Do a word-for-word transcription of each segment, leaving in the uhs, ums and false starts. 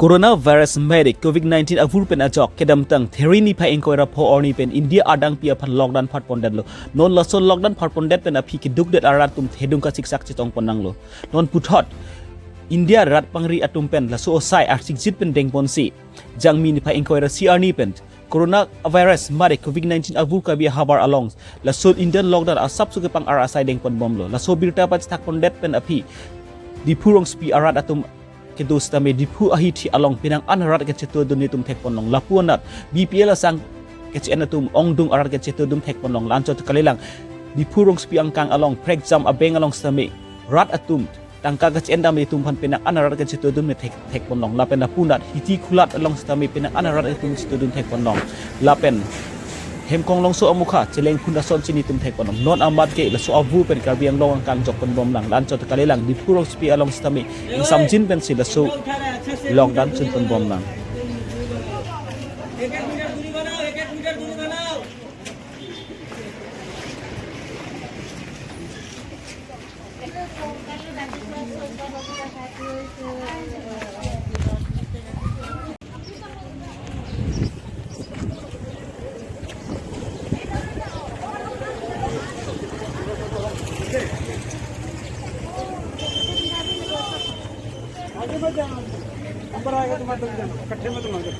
Coronavirus mate Covid nineteen avur pen ajok kedamtang Theri niphai ingkoi ra pho arni pen India adangpi aphan lockdown phatpondetlo. Non laso lockdown phatpondet pen aphi kedukdet arat atum thedung kachiksak chetongpon nanglo. Non puthot India rat pangri atum pen laso osai arsikjit pen dengponsi Jangmi niphai ingkoi ra isi arni pen coronavirus mate Covid nineteen avur Karbi ahavar along laso Indian lockdown asapso kepang ar asai dengponbomlo. Laso birta pachethakpondet pen aphi Diphu rongsopi arat atum kedo sitame Diphu ahithi along penang an arat kachetudun netum thekponlong. Lapu anat B P L asang kache-en atum ongdung arat kachetudun thekponlong. La-anchot kalilang Diphu rongsopi angkang along prekjam abeng along sitame rat atum tangka kache-en dam netum aphan penang an arat kachetudun me thek thekponlong. Lapen lapu anat Hithi Khulat along sitame penang an arat netum chetudun thekponlong. Lapen Hemkonglongso amukha Chelengphun asonsi netum thekponlong. Non amat ke laso avur pen Karbi Anglong angkang jokponbomlang. La-anchot kalilang Diphu rongsopi along sitame ingsamjin pensi laso lockdown chunponbomlang. आगे मत जाना, नंबर आएगा तुम्हारा, तभी जाना, इकट्ठे मत मांगो।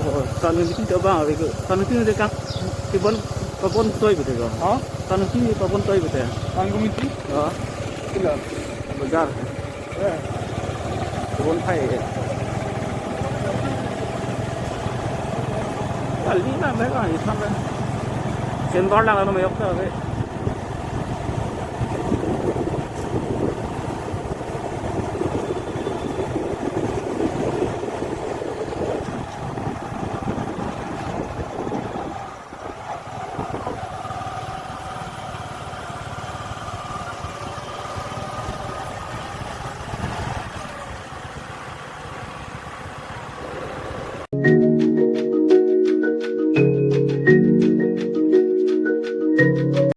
Oh, Tanu Meeting ta bang, ave ko. Tanu Meeting de kang, kebon, kebon toi bete ko. Ha? Tanu Meeting kebon toi bete. Tanu Meeting? Ha. Kila. Bazar. Eh. Kebon phai. Kali na, mereka ni sampai. Senbar lang ano mayok ta, ave.